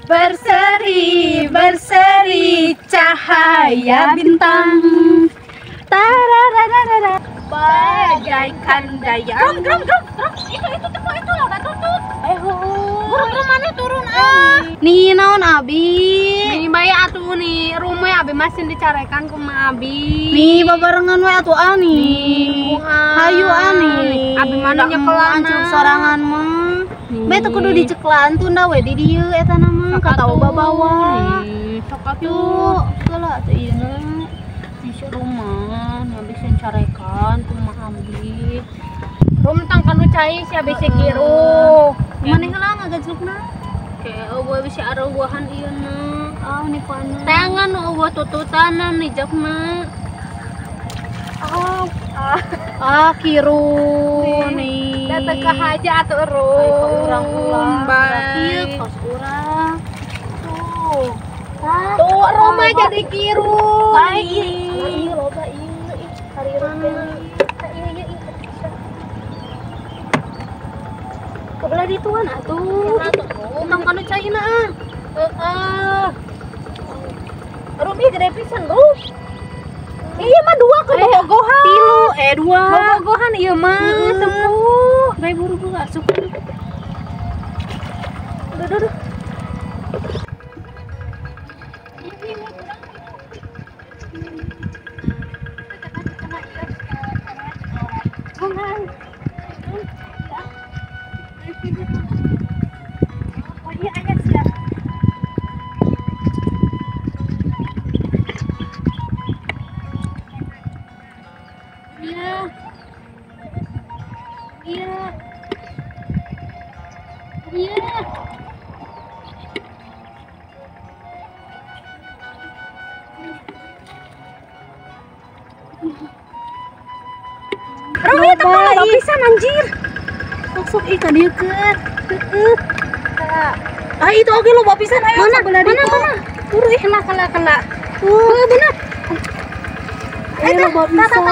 Berseri, berseri cahaya bintang. Tararararara. Bagaikan dayang. Grom, grom, grom. Itu teko itu lah, gak tutut. Buru-buru mana turun ah. Nih naon abi? Nih bae atuh nih, rumah abi masih dicarekan kuma abi. Nih babarengan we atuh ani. Hayu ani. Abi mana nyekelan sorangan mah. Bae teu kudu diceklan tunda we di dieu eta nama katawa babawa. Sok atuh. Heula atuh ieu na. Di rumah abi sing carekan kumaha abi. Rum tang kanu cai si abi kiruh. Maneh heula ngagajlukna? Ke eueuh bisi areuwahan ieu na. Ah ni panas. Tangan eueuh tututanan nijakna. Ah kiruh nih. Datang ke haja atuh rum. Urang ulah. Baik. Ieu kos urang. Tuh. Tuh rumah jadi kiruh. Baik. Ieu loba ieu ih karireun teh. Ieu ieu ieu. Kebelah dituan atuh. Tong kanu caina ah. Heeh. Rum ieu gede pisan, Rum. Iya mah dua ke bobogohan. Tilu, dua. Bobogohan ieu mah tempuh. Bae buru-buru asup. Duh, duh, duh. Oh iya aya sia. Iya. Iya. Iya. Rum ieu teh loba pisan anjir. Sok ikan dieu keun. Heeh. Ah itu oge loba pisan ayo mana sebelah mana ditu. Mana? Buru ih kela kela kela. Heuh bener. Eh loba pisan.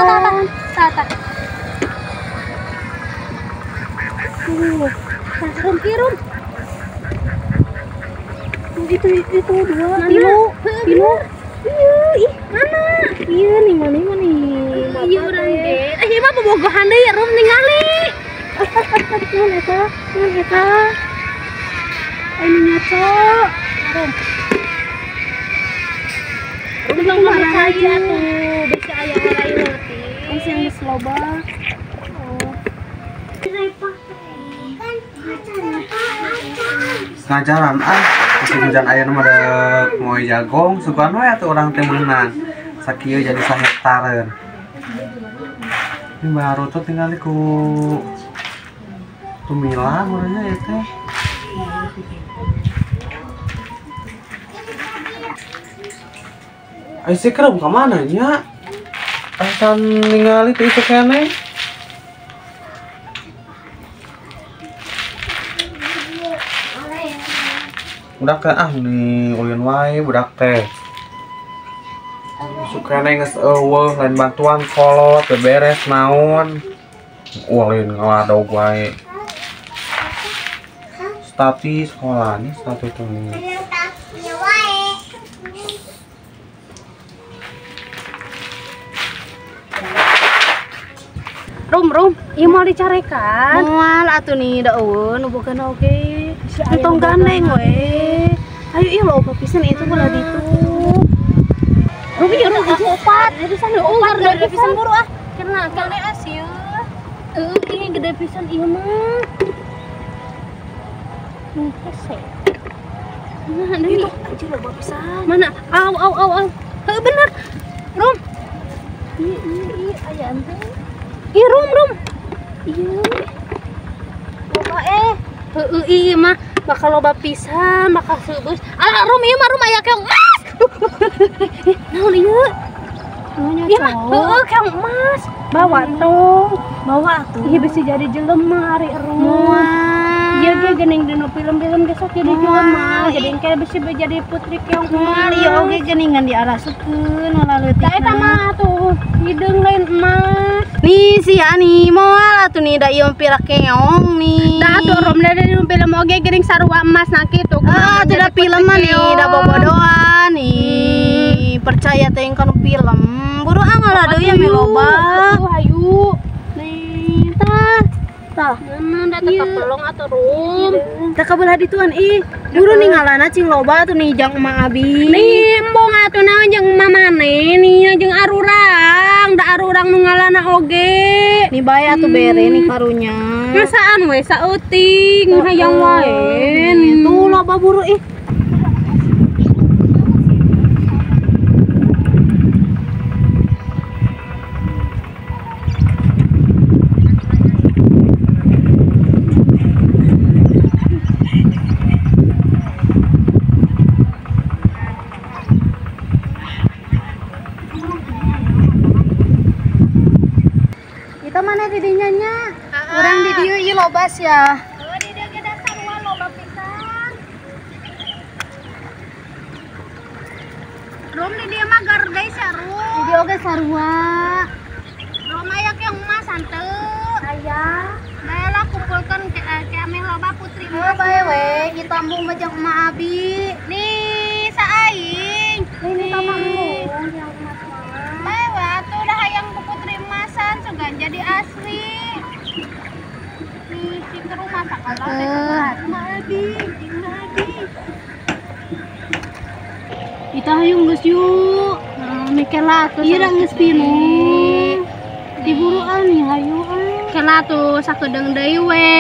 Ta ta. Tuh. Rum kirum. Itu dua. Tilu. Tilu. Iya, ih, mana? Iya nih mana mana. Iya urang ge. Eh ieu mah bobogohan deui rum ningali. Naon eta? Naon eta? Ini nyocok. Rum. Rum tong percaya atuh, bisi aya orai leutik. Bisi yang geus loba. Oh. Ngajaran ah, musim hujan aya nu mah deuk moe jagong sugan we atuh urang teh meunang. Sakieu jadi sahektareun. Ini baru tuh tinggal ku Tumila meureunnya ieu teh. Ai si kerem ka mana nya? Asan ningali teh itu keneh. Budak teh ah nih ulin wae budak teh. Sukane geus eueuh lain bantuan kolot beberes naon. Ulin ngaladog wae. Stati sekolah nih stati tuh nih. Rum rum, ieu moal dicarekan. Moal atuh nih da eueuh nu boga oge. Entong gandeng we. Ayo ieu loba pisan itu belah ditu. Rum ieu rum opat. Gede pisan opat gede pisan buru ah. Kena kene asieun. Heuh, ieu gede pisan ieu mah. Hese. Mana itu anjir loba pisan. Mana? Au au au au. Heuh bener. Rum. Ieu ieu ieu aya ente. Ih rum rum. Ieu. Loba Heueuh ieu mah bakal loba pisan, bakal seubeus. Alah rum ieu mah rum aya keong emas. Naon ieu? Ieu mah heueuh keong emas. Bawa tong. Bawa atuh. Ieu bisa jadi jelema ari rum. Moal. Ieu ge geuning dina film-film ge sok jadi jelema, jadi engke bisa jadi putri keong emas. Ieu oge geuningan diarasupkeun ulah leutik. Eta mah atuh hideung lain emas. Nih si ani moal atuh nih da ieu pira keong nih. Da atuh rom da di film oge geuning sarua emas na kitu. Ah, atuh da film mah nih, da bobodoan nih. Percaya teh kana film. Buru ah ngalah deui ya loba. Hayu. Nih tah. Tah. Nah, da teu kapelong atuh rum. Tah kabelah dituan ih. Buru nih ngalana cing loba atuh nih jang emak abi. Nih embung atuh naon jeung emak maneh nih jeung arurang, da arurang nu ngalana oge. Nih bae atuh bere nih karunya. Ngasaan we saeutik hayang wae. Tuh loba buru ih. Mana di dinya nya? Urang di dieu ieu loba sia. Heuh di dieu ge dasar sarua loba pisan. Rum di dieu mah garde sia rum. Di dieu oge sarua. Rum aya keong emas hanteu. Aya. Bae lah kumpulkeun ke ameh loba putri emas. Heuh bae we ditambung mah jeung emak abi. Nih saaing. Nih tah embung yang emas mah. Bae we atuh dah hayang ku putri emasan sugan jadi asli. Nih cing ke rumah sakala teh emak abi, jeung abi. Kita hayung geus yuk. Nah, mikir lah atuh. Ieu da geus pinuh. Diburuan nih hayu ah. Kela tuh sakedeung deui we.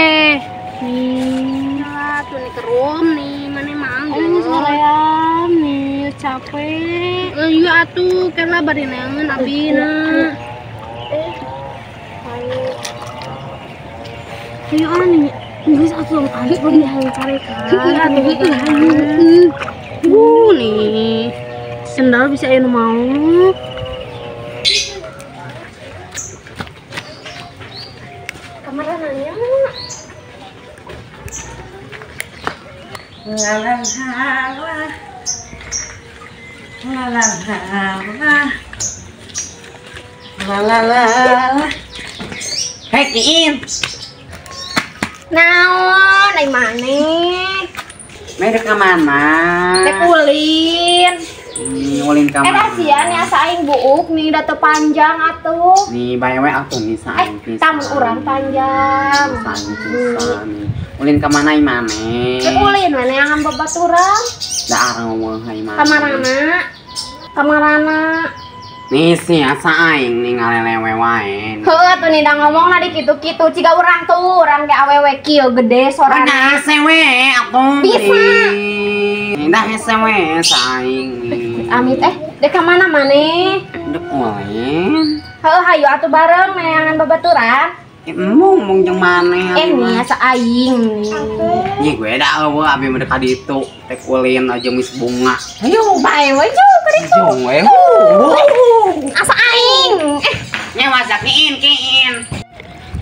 Nih. Kela tuh nih kerum nih mane mah Aing geus hoream nih capek. Iya atuh kela bari neangan abina. Ayo. Ayo ah nih. Geus atuh ancur nih hayang carekan. Heuh atuh heuh hayu. Nih. Sendal bisa aya nu mau. Kamarananya. La la la la. La la la la. La la la la. Hei Kiin. Naon ai maneh? Mere ka mana? Rek ulin. Ulin ka mana? Sia nih asa aing buuk nih da teu panjang atuh. Nih bae we atuh nih saing pisan. Tamun urang panjang. Saing pisan nih. Ulin ka mana ai maneh? Rek ulin we neangan babaturan. Da arang ngomong ai maneh. Kamarana? Kamarana? Nih si asa aing nih ngalelewe wae. Heuh atuh nih da ngomongna di kitu-kitu ciga urang tuh urang ge awewe kieu gede sorana. Nah hese we atuh. Bisa. Dah hese we saing nih. Amit dek ka mana maneh? Dek ulin. Heuh hayu atuh bareng neangan babaturan. Embung mung jeung maneh. Nih asa aing nih. Nih gue da eueuh abi mah ka ditu tek ulin aja mis bunga. Hayu bae we jauh ka ditu. Jong we. Asa aing. Nya masak kiin kiin.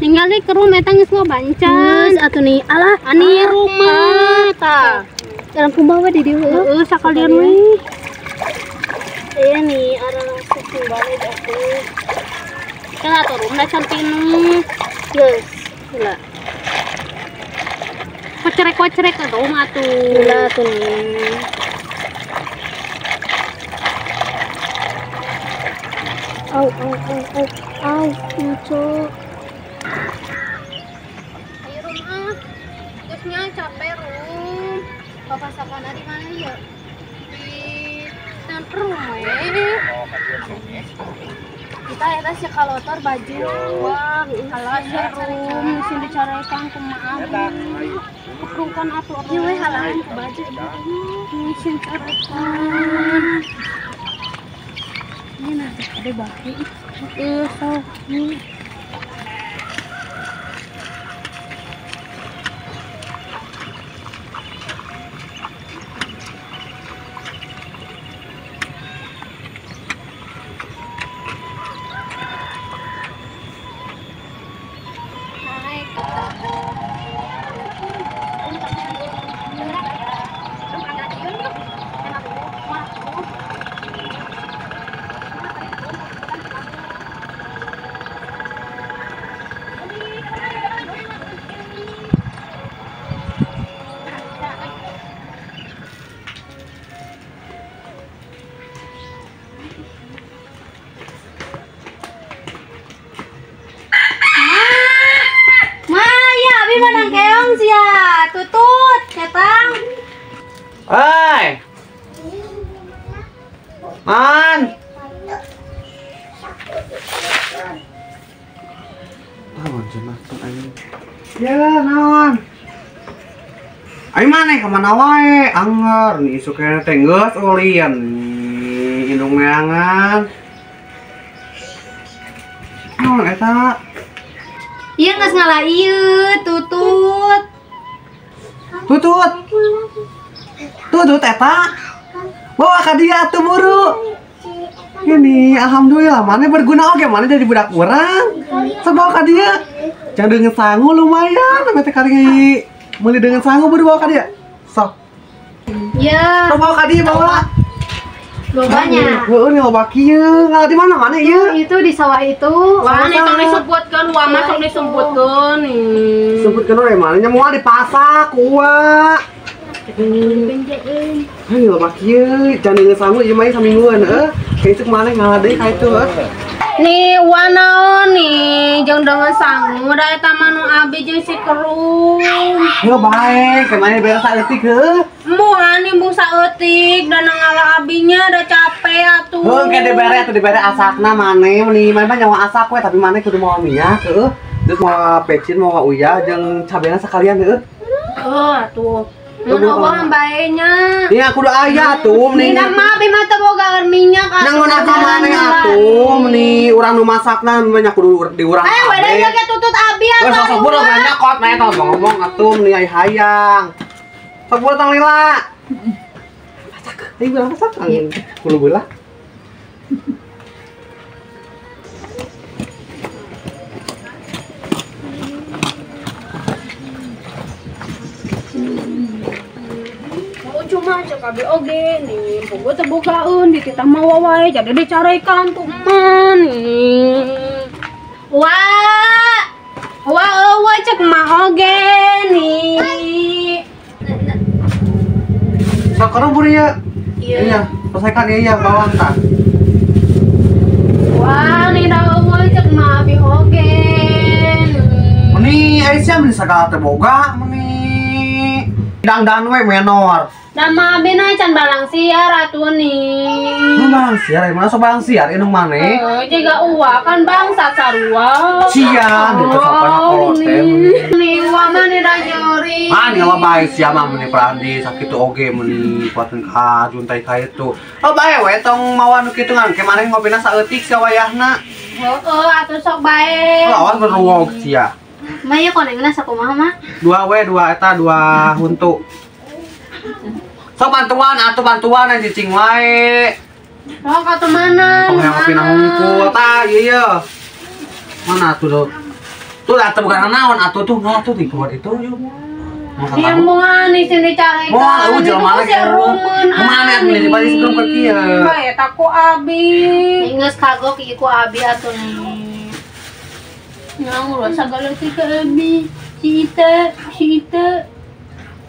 Tinggal di ke rumah eta geus ngabancan. Geus atuh nih alah ani rumah tah. Jalan kumaha di dieu heueuh sakalian we. Iya nih arang langsung balik atuh. Kela atuh rumah can pinuh. Geus, gila. Kocerek-kocerek atuh rumah atuh. Gila atuh nih. Au au au au au lucu. Ayo rum ah. Geusnya capek rum. Bapak sakana di mana ya? Di temper we. Kita eta si kalotor baju. Wah, halah sia rum, sing dicarekan kumaha abi. Keprungkan atuh Ieu we halangan ku baju. Sing carekan. Ini nah ada baki. Sok. Naon cenah tuh aing. Ya naon. Aing maneh ka mana wae anger nih isuk kene teh geus ulian indung neangan. Naon eta? Ieu geus ngala ieu tutut. Tutut. Tutut eta. Bawa ka dia atuh buru. Ini alhamdulillah mana berguna oge mana jadi budak urang. Sok bawa ka dia. Jangan dengan sangu lumayan sampe teh kali meuli dengan sangu buru bawa ka dia. Sok. Ya. Sok bawa ka dia bawa. Lobanya. Heeh, nih loba kieu. Ngalah di mana mana ieu? Itu di sawah itu. Wah, nih tong disebutkeun, wah mah tong disebutkeun nih. Sebutkeun we mana nya moal dipasak ku uwa. Ayo loba kieu, jangan dengan sangu ieu mah samingguan heuh. Kayak maneh ngalah deui ka itu heuh. Nih wa naon nih jeung dengan sangu da eta mah nu abi jeung si Kerum. Heuh bae, ke maneh beres saeutik heuh. Moal nimbung saeutik da ngala abinya da capek atuh. Heuh ke dibere atuh dibere asakna maneh meuni maneh mah nyawa asak we tapi maneh kudu mawa minyak heuh. Terus mawa pecin, mawa uyah jeung cabena sekalian heuh. Heuh atuh. Mun eueuh bae nya. Nya kudu aya atuh meni. Minyak mah abi mah teu boga minyak atuh. Nang ka maneh atuh meni urang nu masakna banyak kudu diurang. Ayo we da ge tutut abi atuh. Geus sok buru nyakot mah eta ngomong atuh meni ai hayang. Sok buru tong lila. Masak. Ieu bilang masak angin kudu beula. Cuma cek abi oge nih, bogo teu bogaeun di titah mawa wae jadi dicarekan ku emak nih. Wah. Wah eueuh cek emak oge nih. Sok kana buru ya. Iya, selesaikan iya bawang tah. Wah, nih da eueuh cek emak abi oge nih. Meni Aisyah meni sagala teu boga meni. Dangdan we menor. Nama abi na can balang siar atuh nih. Nu balang siar, mana sok balang siar indung maneh? Heuh, jiga uwa kan bangsat sarua. Sia, dieu teh sopan kolot teh. Nih uwa mah nih da nyeri. Ah, nih lo bae sia mah meuni prandi sakitu oge meuni kuateun ka juntai ka itu. Oh bae we tong mawa nu kitu ngan ke maneh ngopina saeutik sia wayahna. Heueuh, atuh sok bae. Lawan beruwog sia. Mah ieu konengna sakumaha mah? Dua we, dua eta dua huntu. Sok bantuan atuh bantuan yang cicing wae. Sok atuh mana? Tong yang ngopi hungkul tah ieu ye. Mana atuh tuh? Tuh atuh bukan naon atuh tuh ngalah tuh di keluar itu yuk. Yang bunga nih sini carekan. Wah, jelema lagi. Mana atuh di bali sebelum ke kieu. Bae eta ku abi. Geus kagok ieu ku abi atuh nih. Nang urus sagala teh ka abi. Si Ita, si Ita.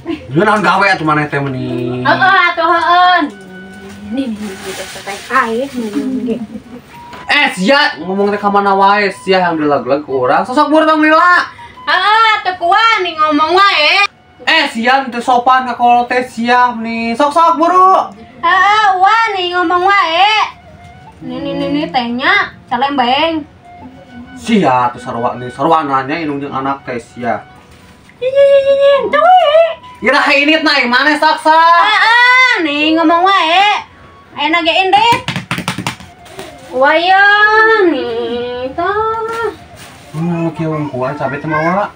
Lu naon gawe atuh maneh teh meuni. Heeh atuh heueun. Nih nih teh air nih. Eh sia ngomong teh ka mana wae sia yang dilag-lag ku urang. Sosok buru tong lila. Heeh atuh kuah nih ngomong wae. Eh sia teu sopan ka kolot teh sia meuni. Sok-sok buru. Heeh wah nih ngomong wae. Nih nih nih nih tehnya calembeng. Sia atuh sarua nih sarua nanya indung jeung anak teh sia. Ih, tuh. Iraha init na maneh sok sok. Heeh, nih ngomong wae. Ayeuna ge indit. Waya nih tah. Kieu wungkuan cabe teh mawa.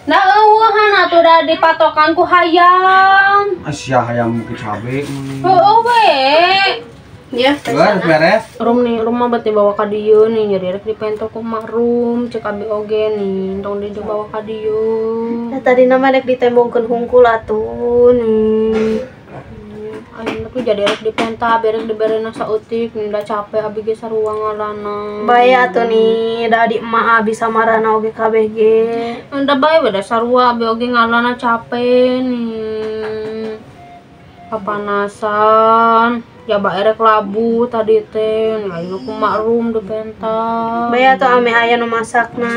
Da eueuhan atuh da dipatokan ku hayam. Sia hayam ku cabe. Heueuh we. Ya, beres. Rum nih, rum mah bete bawa ka dieu nih, nyeri rek dipento ku mak rum, cek abi oge nih, tong dibawa ka dieu. Nah, tadi nama rek ditembongkeun hungkul atuh nih. Ayeuna tuh jadi rek dipenta, berek diberena saeutik, nih da capek abi ge sarua ngalana. Bae atuh nih, da di emak abi samarana oge kabeh ge. Da bae we da sarua abi oge ngalana capek nih. Kapanasan. Ya ba erek labu tadi teh, ayo ku makrum dipenta. Bae atuh ame aya nu masakna.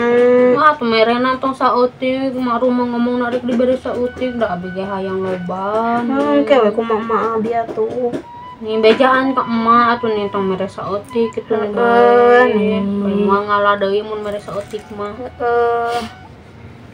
Wah, atuh merena tong saeutik, makrum mah ngomong rek dibere saeutik, da abi ge hayang loba. Ke we ku emak abi atuh. Nih bejaan ka emak atuh nih tong mere saeutik kitu nih. Heeh, nih. Moal ngalah deui mun mere saeutik mah. Heeh.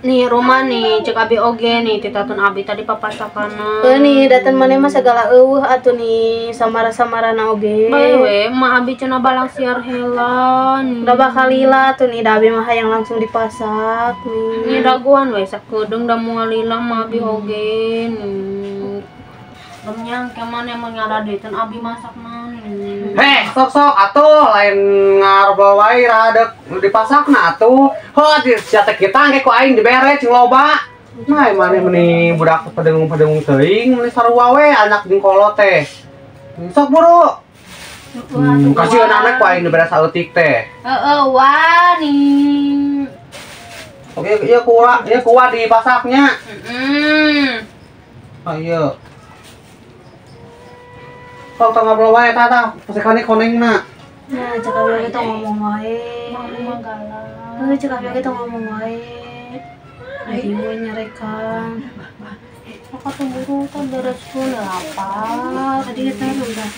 Nih rumah nih cek abi oge nih titatun abi tadi papasakana. Heuh nih datan maneh mah sagala eueuh atuh nih samara-samarana oge. Bae we emak abi cenah balang siar heula nih. Da bakal lila atuh nih da abi mah hayang langsung dipasak nih. Nih dagoan we sakedeung da moal lila mah abi oge nih. Remnyang ke mana mun ngaradeuten abi masakna nih. Heh, sok-sok atuh lain ngarobrol wae radek dipasakna atuh. Heuh di sia teh kita engke ku aing dibere cing loba. Nah, maneh meni budak padengung-padengung teuing meni sarua we anak jeung kolot teh. Sok buru. Kasih anak ku aing dibere saeutik teh. Heeh, wah nih. Oke, ieu kuah, ieu kuah dipasaknya. Heeh. Ah ieu. Sok tong ngobrol wae tah tah, pasekane konengna. Nah, cek abi oge tong ngomong wae. Mah galak. Heuh, cek abi oge tong ngomong wae. Adi we nyarekan. Sok atuh buru tah beres heula apa. Tadi eta udah.